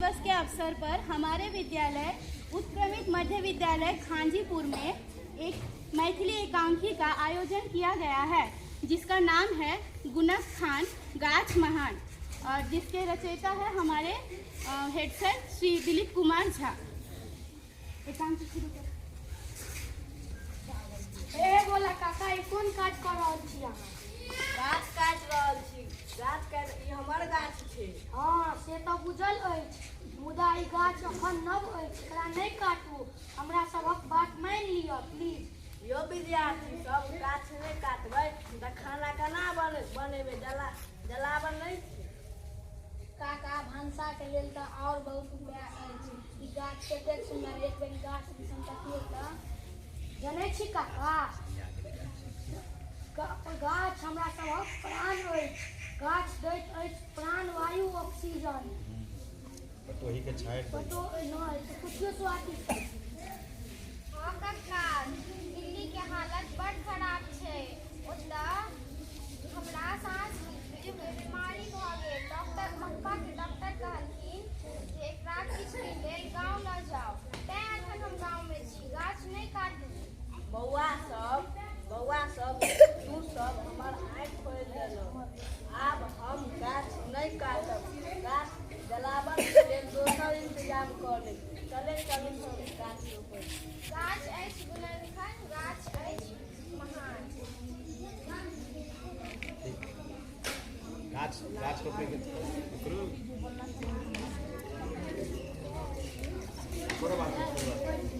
दिवस के अवसर पर हमारे विद्यालय उत्क्रमित मध्य विद्यालय खांजीपुर में एक मैथिली एकांकी का आयोजन किया गया है, जिसका नाम है गुणक खान गाछ महान, और जिसके रचयिता है हमारे हेड सर श्री दिलीप कुमार झा। एकांकी शुरू करो। ए बोला काका, ई कोन काज कऽ रहल छी अहाँ? गाछ काटि रहल छी। गाछ काटि, ई हमर गाछ छै। हँ, से तऽ बुझल अछि, मुदा ई गाछ अखन नव अछि, एकरा नहि काटू। हमरा सभक बात मानि लिअ प्लीज। यौ विद्यार्थी सब, गाछ नहि काटबै तऽ खाना केना बनेबै? जलावन नहि छै। काका, भनसाके लेल तऽ आओर बहुत उपाय अछि। ई गाछ कतेक सुन्दर, एक बेर गाछ दिसन तकियौ तऽ। जनै छी काका, गाछ हमरा सभक प्राण अछि। गाछ दैत अछि प्राणवायु, ऑक्सीजन। बटोही के छाड़ि दै। पटो नहि तऽ कुछो स्वादिष्ट। हँ कक्का, दिल्लीके हालत बड्ड खराब छै। ओतऽ हमरा साँसके बीमारी भऽ गेल। डॉक्टर, पप्पाके डॉक्टर कहलखिन जे एकरा किछु दिन लेल गाँव लऽ जाउ, तेँ एखन हम गाँवमे छी। गाछ नहि काटू। बौआ सब, बौआ सब, तू सब हमर आँखि खोलि देलह। आब हम गाछ नहि काटब। गाछ जलाबनके लेल दोसर इंतजाम कऽ लेब। चले चलू सब गाछ रोपै। गाछ अछि गुणनखन, गाछ अछि महान। गाछ गाछ रोपैके कोनो बात नहि, कोनो बात।